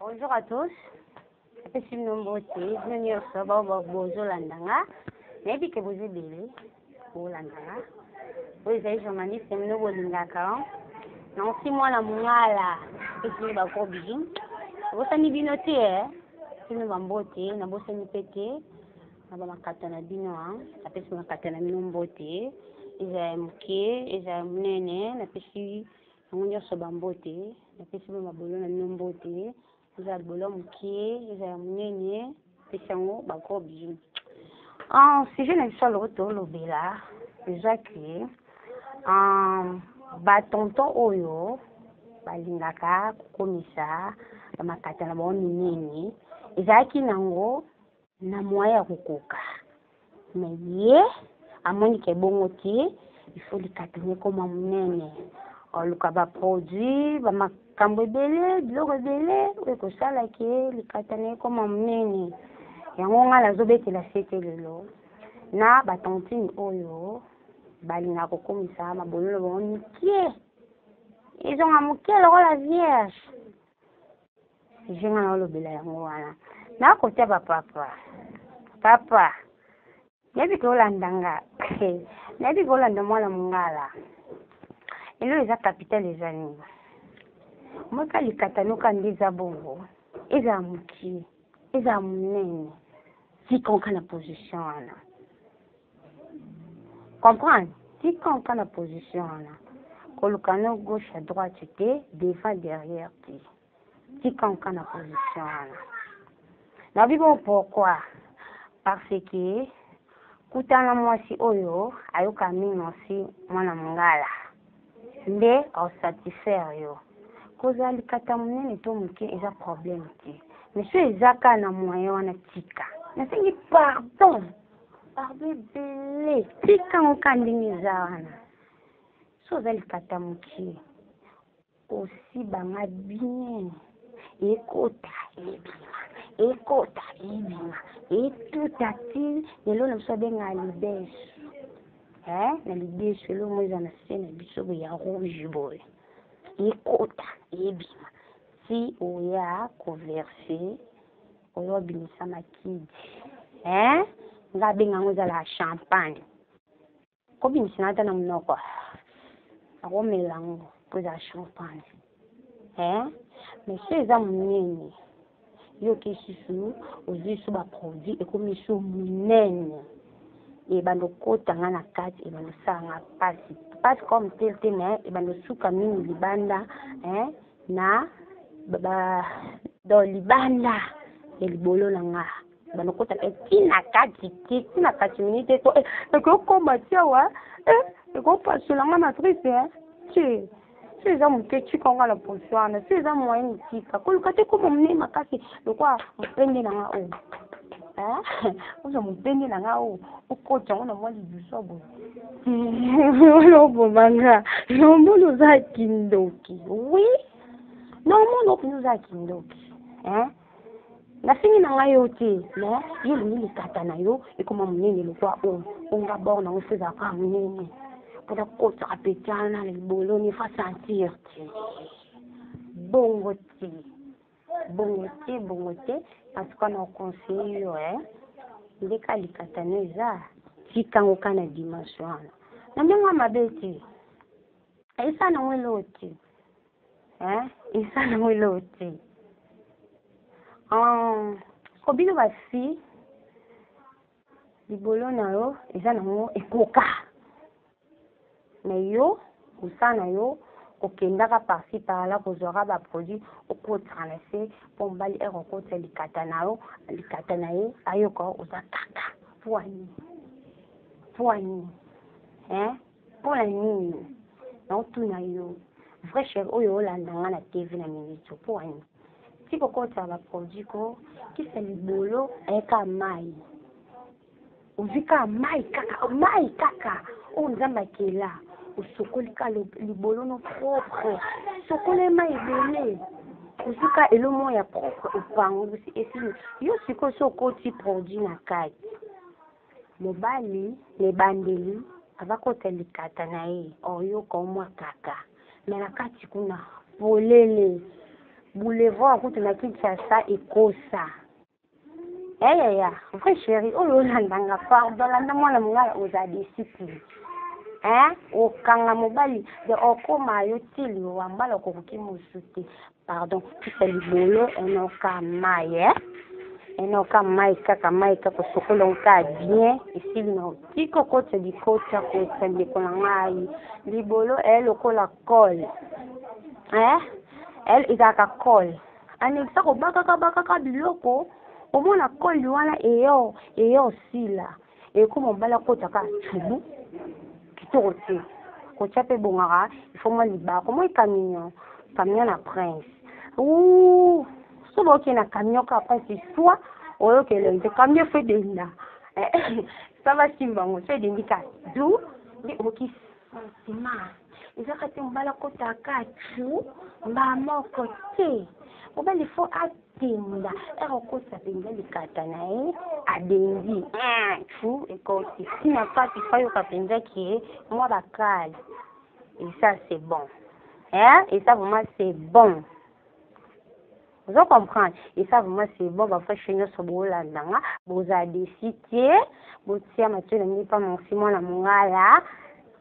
Bonjour à tous. Napesi bino mbote bino nyonso bao bozolanda nga. Nayebi ke boza ebele bolanda nga. Oyo ezali journaliste bino bolingaka. Nancy mwana mongala. Napesi bino ba gros bisous. Nabosani bino te eh. Bino ba mbote, nabosani pe te. Na ba makata na bino ah. Napesi makata na bino mbote. Ezala ya moke, ezala ya monene, napesi yango nyonso ba mbote. Napesi ba mabolo na bino mbote. Ezala libolo ya moke, ezala ya monene, napesi yango ba gros bisous. Ah, sujet na biso lelo tolobela eza ke ba tonton oyo balingaka kokomisa ba makata na bango minene ezalaki nango na moyen ya kokoka mais ye amoni ke bongo te il faut likata na ekoma monene oluka ba produit ba makambo ebele biloko ebele oyo ekosala ke likata na ekoma monene yango ngai nazobetela sete lelo na ba tantine oyo balingaka kokomisa mabolo na bango mike ezonga moke lokola vierge sujet nga naolobela yango wana nakotia bapapa papa nayebi ke olanda nga nayebi ke olanda mwana mongala elo eza capital eza nini moka likata noka nde eza bongo ezala mokie ezala monene tikonka na position wana comprendre tikonka na position wana koluka no gauche à droite te devant derrière te tikonka na position wana nabi bon pourquoi parce que kutana mwasi oyo ayoka mingi osi mwana mongala nde aosatisfaire yo kozala likata monene to moke eza problème te mais so eza kaka na moyen wana tika nasengi pardon pardon ebele tika yango kaka ndenge eza wana so oza likata moke osiba nga bien ekota ebima ekota ebima etuta ti lelo na biso abenga libesu eh na libesu eloko moko eza na se na biso boye ya rouge boye ekota ebima ti oya koverse oya obimisa makidi eh nga abenga yango ezala champagne kobimisa na ata na monoko nakomela yango mpo eza champagne eh mais so eza monene yo oke susu ozwi su baproduit ekomi su monene ebanda okota nga na kati ebanda osala nga mpasi mpasi comme tel te mais ebanda osuka mingi libanda eh, na ba donc libanda ya libolo na nga banda okota mpe ntina kati te ntina kati mingi te to ekokoma ti awa ekopasola nga matrice te so eza moke tika nga na poso wana so eza moyenne tika koluka te koma monene makasi lokola mopende na nga oyo ozwa mopende na nga oyo okota yango na mwa liduso boye wana oboma nga nomoni oza kindoki wi nomoni opini oza kindoki nafingi na ngai yo te mais yo olingi likata na yo ekoma monene lokwa oyo onga bor nango fo ezalaka monene mpona kotaka petana na libolo ni fa sentir te bongo te bongo te bongo te en tout cas na conseille yo eh nde ka likata no eza tika yango ka na dimension wana na ndenge ya mabe te esa nango eloko te eh esa nango eloko te ko bino basi libolo na yo eza nango ekoka mais yo mosala na yo kokendaka par-ci par-là kozwaka baproduit okotisaka na se mpo mobali ere okotisa likata na yo likata na ye ayoka oza kaka mpo nini mpo nini hein mpo na nini naotuna yo vrai chéri oyo olanda nga na tv na minute mpo nini ti kokotisa baproduit ko kisa libolo ayeka mai ozwi kaka mai kaka mai kaka oyo nzambe akela osokoli kaka libolo no propre sokoli mai ebele ozwi kaka elo moko ya propre opangusi esili yo sikoyo so okoti produit na kati mobali na ebandeli aza kota likata na ye oyoka mwa kaka me na kati kuna polele. Boulevard kutu na Kinshasa ekosa. Eh yaya, vrai chéri, oyo olanda nga pardon, landa mwana mongala oza discipline. Hein? Okanga mobali, de okoma yo ti liwa mbala okokoki mosusu te. Pardon, kisa libolo enoka mai eh? Enoka mai kaka mai kaka osokola oka bien esili na otiki okotisa bikotisa kotisa ndeko na ngai libolo eh lokola colle eh? Ezalaka colle anekisa kobakaka bakaka biloko omona koli wana eyo eyo osila ekoma mobali akotaka cubu kitoko te kotya mpe ebongaka ifo mwa libako moi camion camion na prince Ouh, so boke na camion ka prince swa oyoka elongi te camion fo edenda sa basimba yango so edendi ka du nde okoki sentiment ezaka te mobali akotaka cu mbala moko te mobali fo atenda ere okotisa mpenza likata na ye adendi cu ekoti ntina kati fo ayoka mpenza ke mwa bakali et ça c'est bon hein et ça vraiment c'est bon ozo comprendre et ça vraiment c'est bon ba frère nyonso bolanda nga boza desi te botia matoi na ngai pa monsi mwana mongala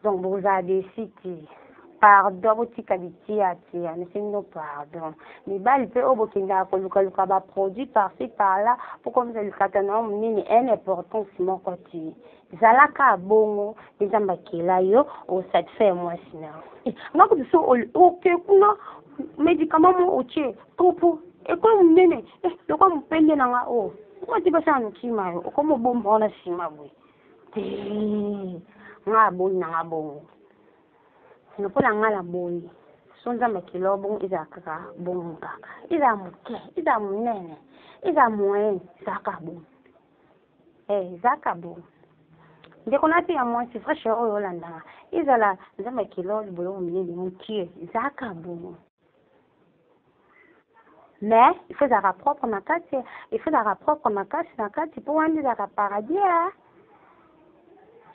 donc boza desi te pardon botika bitiatia nasengi no pardon mibali mpe oyo bokendaka kolukaluka baproduit par-ci par-là mpo komisa likata na yo monene ene importance moko te Zala ka bongo nde nzambe akela yo o satisfaire mwasi na yo eh, nga kutu so oke kuna medicament mo otie pupu ekomi monene eh, lokola mopende na nga o oh. mwasi basala nokima yo okomi obomba wana nsima boye te nga aboyi na nga bongo lokola nga na boyi so nzambe akela yo bongo ezala kaka bongo kaka ezala moke ezala monene ezala moyen ezala kaka bongo Eh, zaka bo. Ndeko na ya mwasi vrai chéri oyo olandaka ezala nzambe akilo libolo monene mokie zaka bo. Mais il faut ezalaka propre makasi, il faut ezalaka propre makasi na kati mpo wana ezalaka paradis.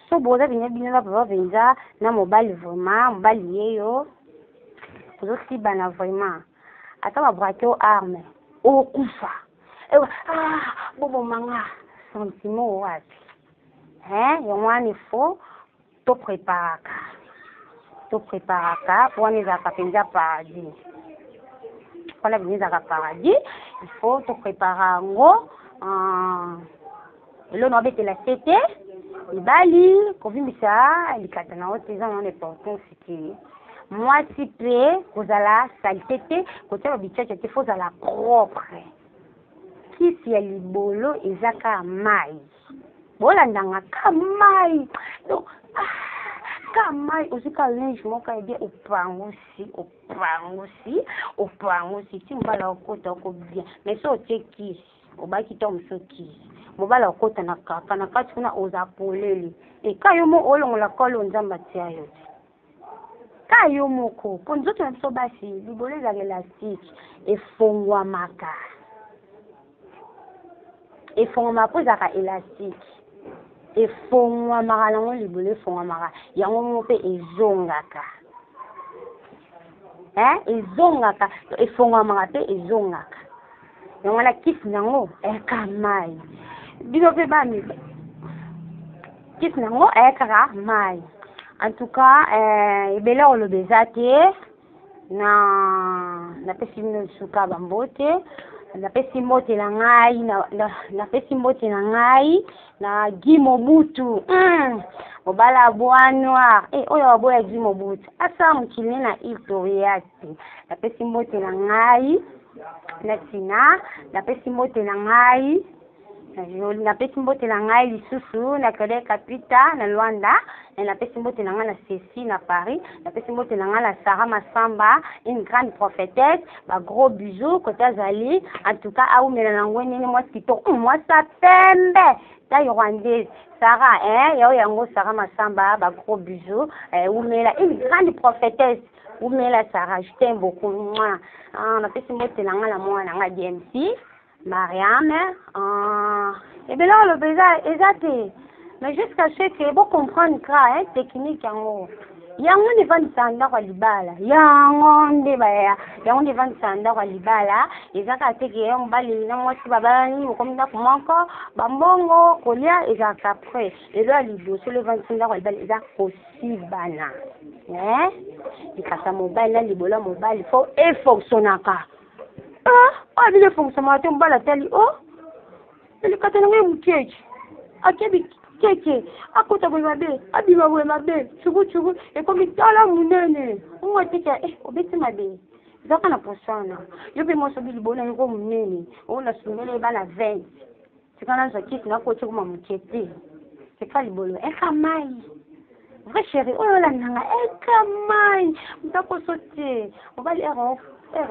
So boza bino bino na papa mpenza na mobali vraiment mobali yeyo ozosibana vraiment ata babrake o arme okufa ewa ah boboma nga sentiment wapi hein yango wana il faut topreparaka topreparaka mpo wana ezalaka mpenza paradis wana mpenza ezalaka paradis il faut toprepara yango ah, eloko na obetela se te mibali kovimbisa likata na yo te eza na importance te mwasi mpe kozala salite te kotia babitiatia te fo ozala propre kisi ya libolo eza kaka mai bolandanga ka mai donc ah, ka mai ozwi ka linge moko ya bien opangusi opangusi opangusi ti mobala okota oko bien mais so otie kisi obaki to mosusu kisi mobala okota na kaka na kati kuna oza polele eka yo mo olongola kolo nzambe atia yo te ka yo moko mpo nzoto na biso basi libolo ezalaka elastike efongwamaka efongwamaka mpo ezalaka elastike efongwamaka nango libolo efongwamaka yango moko mpe ezongaka eh, ezongaka efongwamaka mpe ezongaka yango wana kisi nango eka mai bino mpe bami kisi nango ekaka mai en tout cas eh, ebele koloba eza te na napesi bino lisuka bambote napesi mbote na ngai napesi mbote na ngai na Guy Mobutu mobala bois noir eh, oyo aboya Guy Mobutu asala mokili ne na ile Torias napesi mbote na ngai na Tina napesi mbote na ngai napesi mbote na ngai lisusu na Claude Kapita na Luanda napesi mbote na ngai na Ceci na Paris napesi mbote na ngai na Sarah Masamba une grande prophétesse ba gros bisous kote azali en tout cas awumela na ngwe nini mwasi kitoko mwasi ya pembe taille rwandaise Sarah hein yao yango Sarah Masamba ba gros bisous eh, wumela une grande prophétesse wumela Sarah je t'aime beaucoup Mouah. Ah, napesi mbote na ngai na mwana na ngai DMC Mariam ah, ebele oloba eza eza te mais jusqu'à ce que bo comprendre kra hein, technique yango Yango nde evandisaka ndako ya libala. Yango nde baya, yango nde evandisaka ndako ya libala. Eza kaka te ke yo mobali na mwasi babalani, bokomi ndako moko, bambongo, kolia ezalaka après. Elo ya liboso lo evandisi ndako ya libala eza kosibana. Eh? Likasa mobali na libolo ya mobali fo efonctionnaka. Ah, oyo bino efonctionnaka te, mobali atali oh Elikata na ngai moke akebi keke akota boye mabe abima boye mabe cukucuku ekomi tala monene ongo ateka eh, obeti mabe ezaka na posa wana yo mpe mwasi obi libona yoko monene oyo nasundeli ye bana 20 tika nazwa kisi nakoti koma moke te tika libolo eka mai vrai chéri oyo olandanga eka mai moto akoso te mobali ero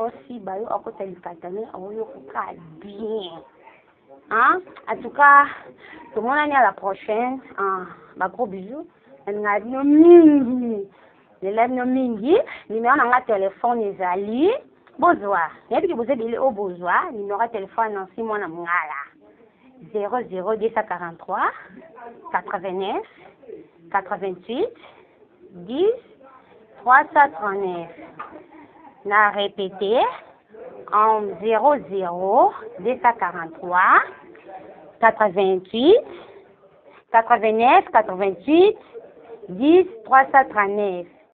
osiba yo akota likata ne aoyokoka bien. Hein? En tout cas, tomonani à la prochaine. Ah, ba gros bisous. Nalingaka bino mingi. Nalela bino mingi. Numéro na nga téléphone ezali. Bozwa. Nayebi ke boza ebele oyo bozwa. Numéro ya téléphone Nancy Mwana Mongala. 00243 89 88 10 339. Na répété en 00 243 88 89 88 10 339.